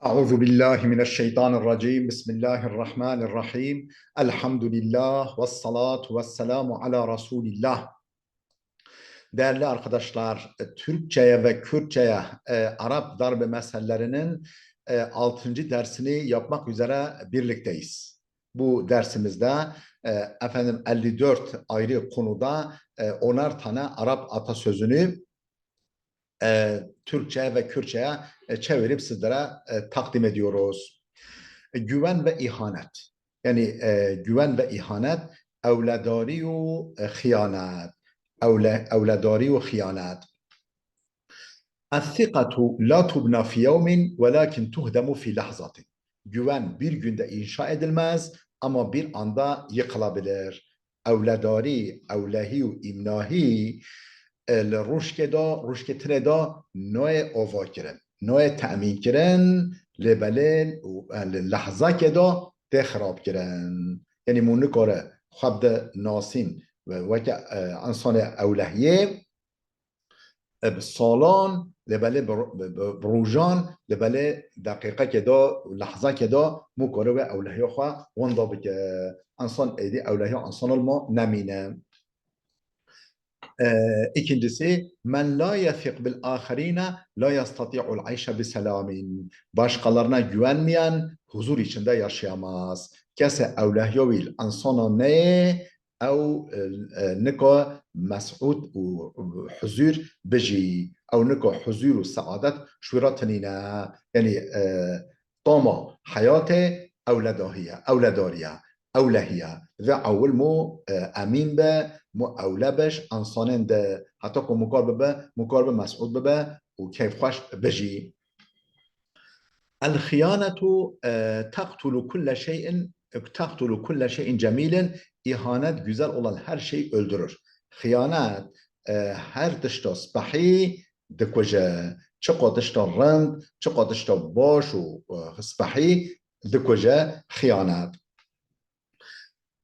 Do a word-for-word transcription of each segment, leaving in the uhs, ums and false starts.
Euzu billahi mineşşeytanirracim. Bismillahirrahmanirrahim. Elhamdülillah ve salatu ve selamu ala Resulillah. Değerli arkadaşlar, Türkçeye ve Kürtçeye, e, Arap darbe meselelerinin, e, altıncı dersini yapmak üzere birlikteyiz. Bu dersimizde, e, efendim, elli dört ayrı konuda, e, onar tane Arap atasözünü, e, Türkçe ve Kürtçe'ye, e, çevirip sizlere, e, takdim ediyoruz. E, güven ve ihanet. Yani, e, güven ve ihanet, ewledarî û, e, xiyanet. Ewle-, ewledarî û xiyanet. الثقة لا تبنى في يوم ولكن تهدم في لحظة. Güven bir günde inşa edilmez ama bir anda yıkılabilir. Ewledarî, ewlehî û îmnahî, e, li rûşkê de, rûşkê tine de nayê avakirin, nayê temînkirin, lê belê û, e, li lehzekê de tê xirabkirin. Yanî mû nikare xwe bide nasîn ve weke, e, însanê ewlehiyê, e, bi salan, lê belê bi ro-, bi, bi, bi rojan, lê belê deqîqekê de, lehzekê de mû kare wê ewlehiya xwe wenda bike. Însan êdî ewlehiya însanan ma nemîne. E, ikincisi, "Men la yesiq bil axerîne la yestati'ul eyşe bi selamîn." Başkalarına güvenmeyen huzur içinde yaşayamaz. Kesê ewlehiya wî li însanan neyê, ew, e, e, nika mesûd û, û huzûr bijî. Ew nika huzûr û seadet ji wî re tinîne. Yanî, e, tama heyatê ewledahiye, ewledariye, ewlehiye. Ve ewil mû, e, emîn be, mû ewle be ji însanên de. Heta ku mû kar bibe, mû kar bi mesûd bibe û keyfxweş bijî. El-xiyanetu, e, teqtulu kulle şeyin, teqtulu kulle şeyin cemîlin, ihanet güzel olan her şeyi öldürür. Xiyanet, e, her tişta spehî dikuje. Çiqa tişta rind, çiqa tişta baş û, e, spehî dikuje xiyanet.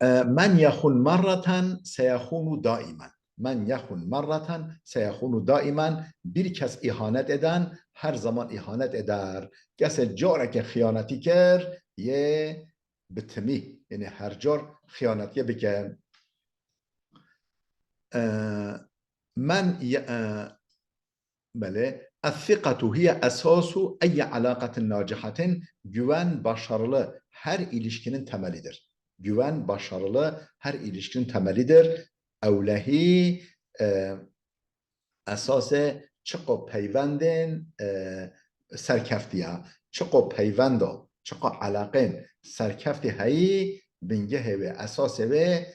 E, men yexun merreten seyexunu daimen. Men yexun merreten seyexunu daimen. Bir kez ihanet eden her zaman ihanet eder. Kesê careke xiyanetî kir, yê bi timî, yanî her car xiyanetiyê bike. E, men ye-, e, Belê. Es-siqatu hiye esasu eyyi alaqatin nacihatin. Güven başarılı her ilişkinin temelidir. Güven başarılı her ilişkinin temelidir. Ewlehî, e, esasê çiqo peyvendên, e, serkeftiya, çiqo peyvendo, çiqo eleqên serkeftî heyî, bingehê wê, esasê wê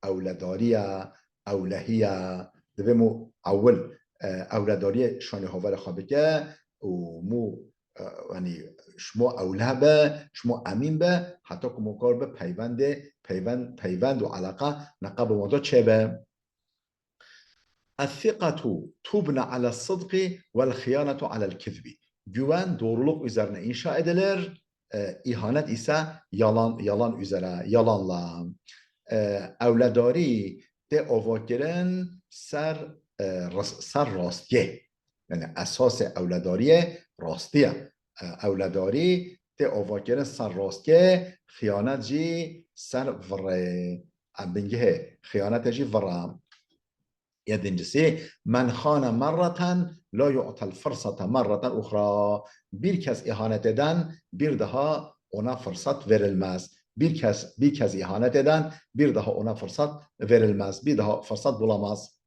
ewledarî ya, ewlehî ya. Divê mû ewil, e, ewledariyê şanê hoverê xwe bike û mû, e, yanî ji mû ewleh be, ji mû emîn be, heta ku mû kar be peyvendê, peyvend, peyvend û eleqa neqe bi wan de çêbe. Es-siqatu tubna ala sidqi vel xiyanetu alel kizbi. Güven doğruluk üzerine inşa edilir, e, ihanet ise yalan, yalan üzere, yalanla. E, ewledarî tê avakirin ser, e, ras-, ser rastiyê. Yani esasê ewledariyê rastî ye. E, ewledarî tê avakirin ser rastiyê, xiyanet jî ser virê. Em bingehê xiyanetê jî vira. Yedincisi, men xane merreten la yu'tel fırsata merreten uxra. Bir kez ihanet eden bir daha ona fırsat verilmez. Bir kez, bir kez ihanet eden bir daha ona fırsat verilmez. Bir daha fırsat bulamaz.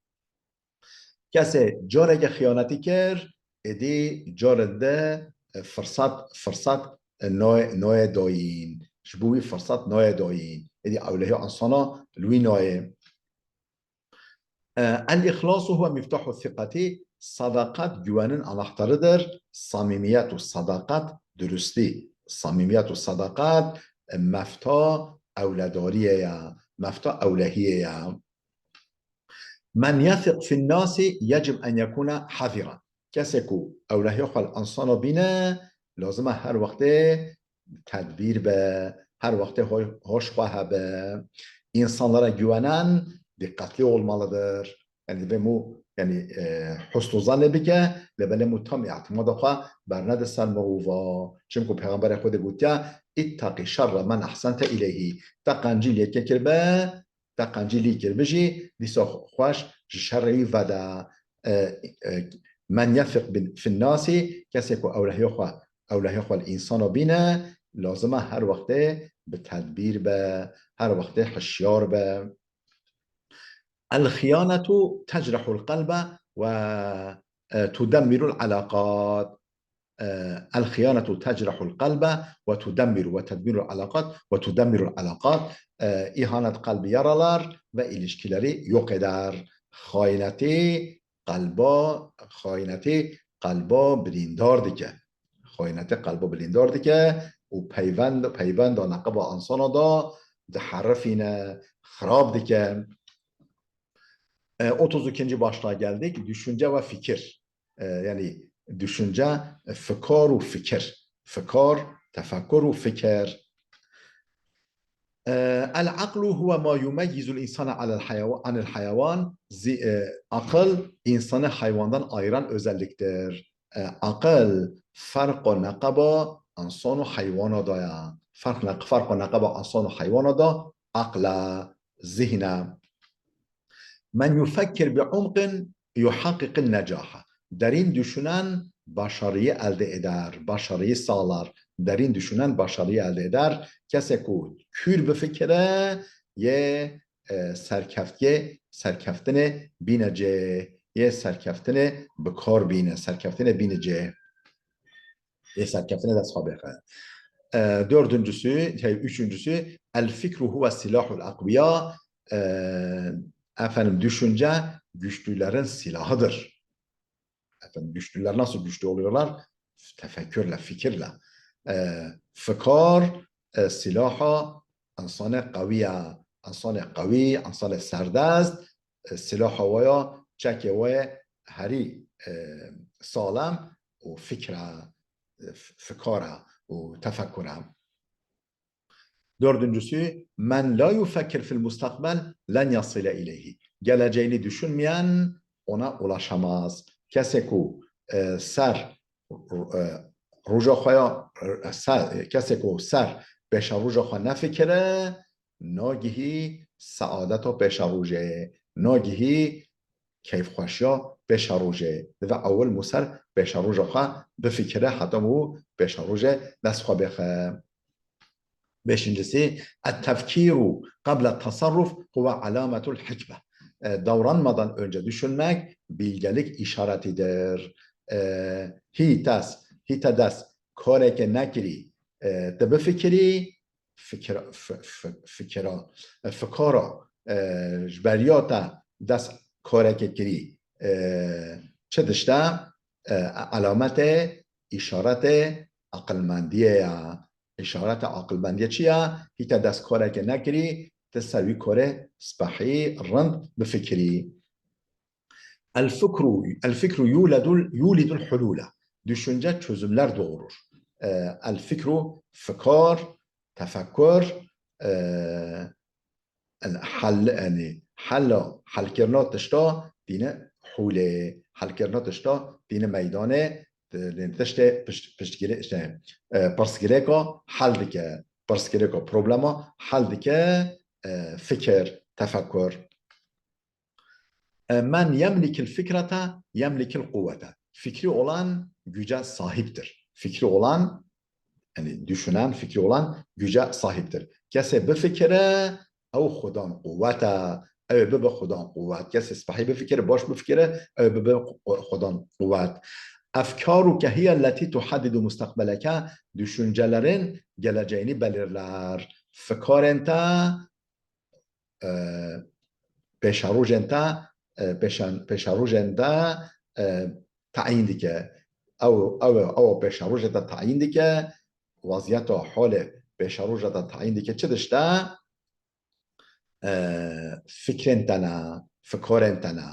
Kesê careke xiyanetî kir, êdî carê de, e, firsat, firsat, e, noye, noye dayîn. Ji bo wî firsat noye dayîn. Êdî ewlehiya insana li wî nayê. E, el-îxlasu huve miftahu siqatî, sadakat güvenin anahtarıdır. Samimiyet û sadakat, dürüstî. Samimiyet û sadakat, e, mefta ewledariyê ye, mefta ewlehiyê ye. Men yesiq fin nasi yecib en yekuna haziran. Kesê ku ewlehiya xwe li insana bîne, lazim e her wextê tedbîr be, her wextê ho-, hoş xwe hebe. İnsanlara güvenen dikkatli olmalıdır. Yani divê mû Yanî, e, husnû zanê bike, lê belê mû tam îtimada xwe bernede ser mirova. Çimku Pêxemberê Xwedê gotiya, "Îttaqî şerre men ehsente îleyhî." Te qencî lê kir be, te qencî lî kir bijî, dîsa xweş ji şerê wî vede. E, e, "Men yethiq bin-, fin nasî", kesê ku ewlehiya xwe, ewlehiya xwe li însana bîne, lazim e her wextê bi tedbîr be, her wextê hişyar be. "El xiyanetu tecrehul qelbe ve, e, tudemmirul elaqat." E, "El xiyanetu tecrehul qelbe ve tudemmiru ve tedmirul elaqat ve tudemmirul elaqat." E, ihanet kalbi yaralar ve ilişkileri yok eder. Xainetî qelba, xainetî qelba birîndar dike. Xainetî qelba birîndar dike û peyvend, peybenda neqeba insana da diherifîne, xirab dike. E, otuz ikinci başlığa geldik. Düşünce ve fikir. E, yani düşünce, e, fikar û fikir. Fikar, tefekkur û fikir. E, "El aqlu huve ma yumeyyizul insane alel hayawa-, anil hayawan." Zi-, e, akıl insanı hayvandan ayıran özelliktir. E, akıl ferqo neqeba insan û heywana da ya. Ferq ne-, ferqo neqeba insan û heywana da akla, zihne. "Men yufekkir bi umqin yuhaqqiqin necaha." Derin düşünen başarıyı elde eder, başarıyı sağlar. Derin düşünen başarıyı elde eder. Kesê ku kûr bifikire, yê, e, serkeftiye, serkeftinê bîne cê, yê serkeftinê bi kar bîne, serkeftinê bîne cê. Yê serkeftinê dest xwe bêxe. E, dördüncüsü, şey, üçüncüsü, "El fikru huve silahul akwiya." E, efendim, düşünce güçlülerin silahıdır. Efendim, güçlüler nasıl güçlü oluyorlar? Tefekkürle, fikirle. E, fikar, e, silaha insanê qewî ya, insanê qewî, insanê serdest, e, silaha waya, çekê waya herî, e, salem û fikra, e, f-, fikara û tefekkura. Dördüncüsü, "Men la yufekkir fil mustakbel len yasile ileyhi." Geleceğini düşünmeyen ona ulaşamaz. Kesê ku, e, ser, e, roja xwe ya, e, ser, kesê ku ser pêşeroja xwe nefikire, nagihî seadeta pêşerojê, nagihî keyfxweşiya pêşerojê. Divê ewil mû ser pêşeroja xwe bifikire, heta mû pêşerojê dest xwe bêxe. Beşincisi, "Et-tefkîru qebla tasarruf huve alametul hikme." E, davranmadan önce düşünmek bilgelik işaretidir. E, hî tes, hî te dest kareke nekirî, e, te bifikirî, fikir-, fi-, fi-, fikira, e, fikara, e, ji beriya te dest kareke kirî, e, çi dişte, e, alamete, işarete aqilmendiyê ya. Îşareta aqilbendiyê çi ya? Hî te dest kareke nekirî, te ser wî karê spehî, rind bifikirî. El fikru, el fikru yuledul, yulidul hulula. Düşünce çözümler doğurur. E, el fikru, fikar, tefekkur, e, hel, yani, hela, helkirina tişta tîne hûlê, helkirina tişta tîne meydanê, tiştê pişt-, piştgirê-, işte, e, pirsgirêka hel dike, pirsgirêka problema hel dike, e, fikir, tefekkur. E, "Men yemlikil fikrete, yemlikil kuvvete." Fikri olan güce sahiptir. Fikri olan, yani düşünen, fikri olan güce sahiptir. Kesê bifikire, ew xudan quwet e. Ew ê bibe xudan quwet. Kesê spehî bifikire, baş bifikire, ew ê bibe xu-, xudan quwet. "Efkaruke hiye letî tuhaddidu mustakbeleke." Düşüncelerin geleceğini belirler. Fikarên te, e, pêşerojên te, e, pêşan-, pêşerojên te, e, tayîn dike. Ew, ew, ew pêşerojê te tayîn dike, weziyeta holê pêşeroja te tayîn dike. Çi dişte? E, fikrên te ne, fikarên te ne.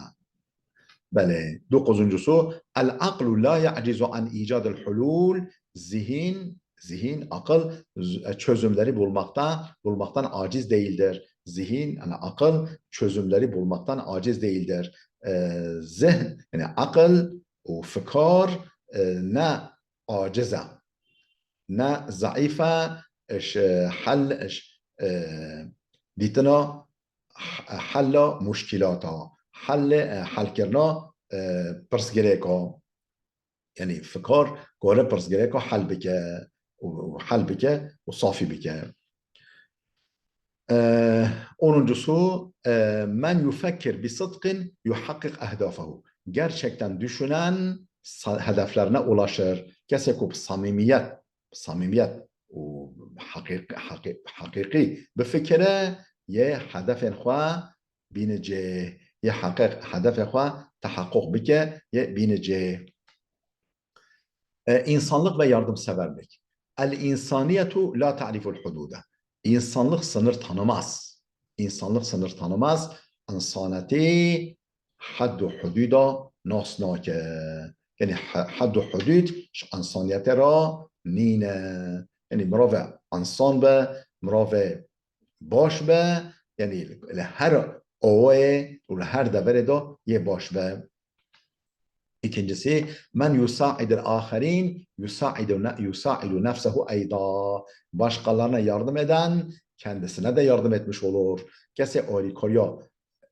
Belê. Dokuzuncusu, "El aqlu la ya'cizu an icadil hulul." Zihin, zihin, akıl z-, çözümleri bulmakta, bulmaktan aciz değildir. Zihin, yani akıl çözümleri bulmaktan aciz değildir. e, zihn, yani aqil û fikar, e, ne aciz e, ne zeîf e, ji hel, ji, e, dîtina h-, hela muşkîlata, hel, e, helkirina, e, pirsgirêka. Yani fikar gore pirsgirêka hel bike û, û hel bike û safî bike. E, onuncusu, e, men yufekkir bi sidqin yuhakkiq ehdafehu. Gerçekten düşünen sa-, hedeflerine ulaşır. Kesê ku bi samimiyet, bi samimiyet û haqiq-, haqiq-, haqiqî bifikire, yê hedefên xwe bîne cê, yê heqeq-, hedefê xwe teheqquq bike, yê bîne cê. E, insanlık ve yardımseverlik. El insaniyetu la ta'riful hudude. İnsanlık sınır tanımaz. İnsanlık sınır tanımaz. İnsaneti hed û hudûda nas nake. Yani he-, hed û hudûd ji insaniyete ra nîne. Yani mirove insan be, mirove baş be, yani li her awayê û li her deverê de yê baş be. İkincisi, men yusaidil aherin, yusaidu ne-, yusaidu nefsehu eyda. Başkalarına yardım eden, kendisine de yardım etmiş olur. Kesê arîkariya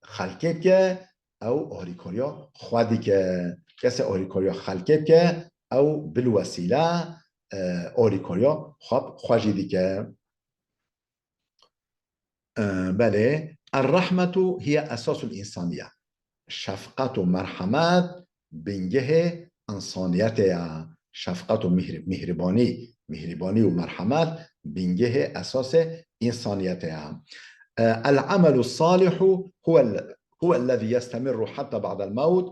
xelkê bike, ew arîkariya xwe dike. Kesê arîkariya xelkê bike, ew bil wesîle, e, arîkariya xwe, xwe jî dike. E, belê. Er-rahmetu hiye esasul insaniye. Şefqet û merhemet bingehê insaniyetê ye. Şefqet û mihri-, mihribanî, mihribanî û merhemet bingehê esasê insaniyetê ye. E, el-amelu salihu huwel-, huwellezî yestemirru hatta ba'del mewt.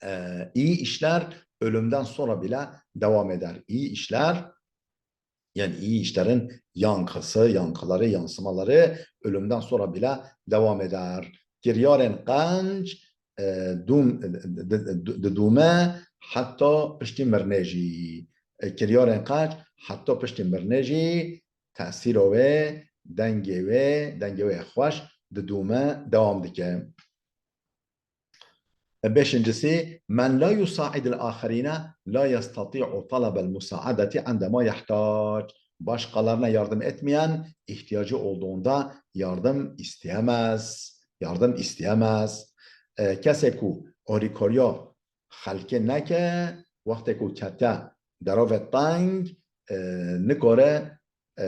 E, iyi işler ölümden sonra bile devam eder. İyi işler, yani iyi işlerin yankısı, yankıları, yansımaları ölümden sonra bile devam eder. Kiryarên qenc, e, dûm-, di-, di-, didûme heta piştî mirinê jî. E, kiryarên qenc heta piştî mirinê jî tesîra wê, dengê wê, dengê wê xweş didûme, dewam dike. Beşincisi, men la yusaidil aherine la yestati'u talabel musaadeti indema yahtac. Başkalarına yardım etmeyen, ihtiyacı olduğunda yardım isteyemez. Yardım isteyemez. E, kesê ku arîkariya xelkê neke, wextê ku kete derovê teng, e, nikare e,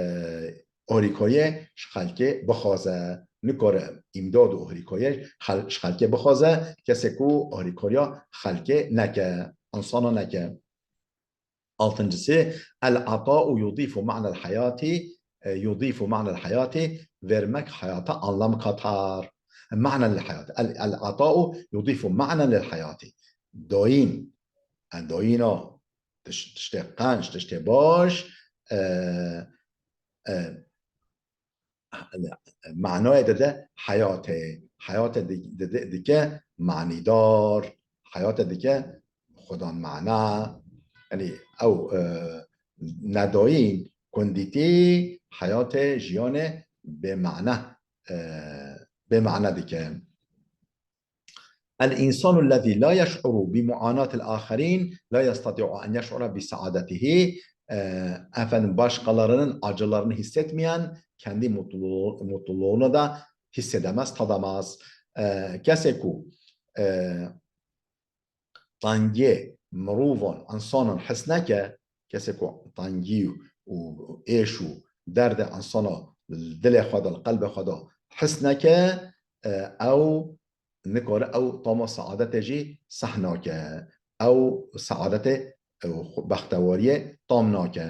arîkayê ji xelkê bixwaze. Nikare îmdad û arîkayê xel-, ji xelkê bixwaze, kesê ku arîkariya xelkê neke, insana neke. Altıncısı, el-ata'u yudîfu ma'nel hayatî, e, yudîfu ma'nel hayatî, vermek hayata anlam katar. Ma'nen lil hayatî. El, el-ata'u yudîfu ma'nen lil hayatî. Dayîn, e, dayîna tiş-, tiştê qenc, tiştê baş, e, e, manayê dide heyatê. Heyatê di-, dide-, dike manîdar. Heyatê dike xwedan mana. Yani ew, e, nedayîn kundîtî heyatê jiyanê bêmana, e, bêmana dike. El-insanu lezî la yeş'uru bi muanatil aherîn la yestati'u en yeş'ura bi saadetihi. E, efendim, başkalarının acılarını hissetmeyen kendi mutluluğu-, mutluluğunu da hissedemez, tadamaz. E, kesê ku, e, tengiyê mirovan, insanan his neke, kesê ku tengî û êş û derdê insana li dilê xwe de, li qelbê xwe de his neke, e, ew nikare ew tama saadetê jî seh nake. Ew saadetê, ew bextewariyê tam nake.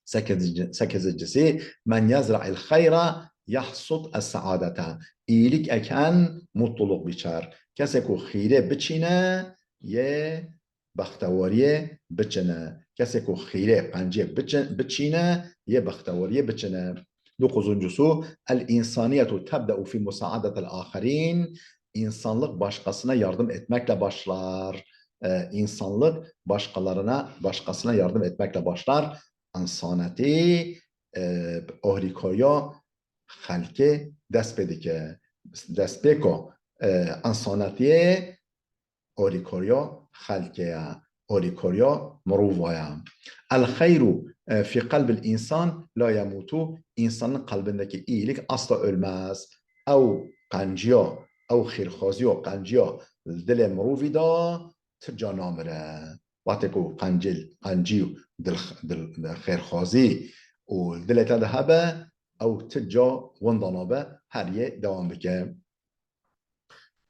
Sekizinci-, sekizincisi, men yezra'il xeyra yahsud es saadete. İyilik eken mutluluk biçer. Kesê ku xîrê biçîne, yê bextewariyê biçine. Kesê ku xîrê, qencê biçi-, biçîne, yê bextewariyê biçine. Dokuzuncusu, el insaniyetu tebde'u fi musaadetel aherin. İnsanlık başkasına yardım etmekle başlar. E, insanlık başkalarına, başkasına yardım etmekle başlar. Însanetî, e, ohrîkariya xelkê dest pê dike. Destpêka, e, insanetiyê, alîkariya xelkê ye, alîkariya mirova ye. El xeyru, e, fî qelbil însan la yemûtû, însanın kalbindeki iyilik asla ölmez. Ew qenciya, ew xêrxwaziya, qenciya li dilê mirovî de ti ca namire. Wextê ku qencil, qencî û dil, dil, xêrxwazî û li dilê te de hebe, ew ti ca winda nabe, her yê dewam bike.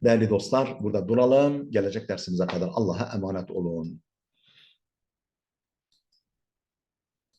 Değerli dostlar, burada duralım. Gelecek dersimize kadar Allah'a emanet olun.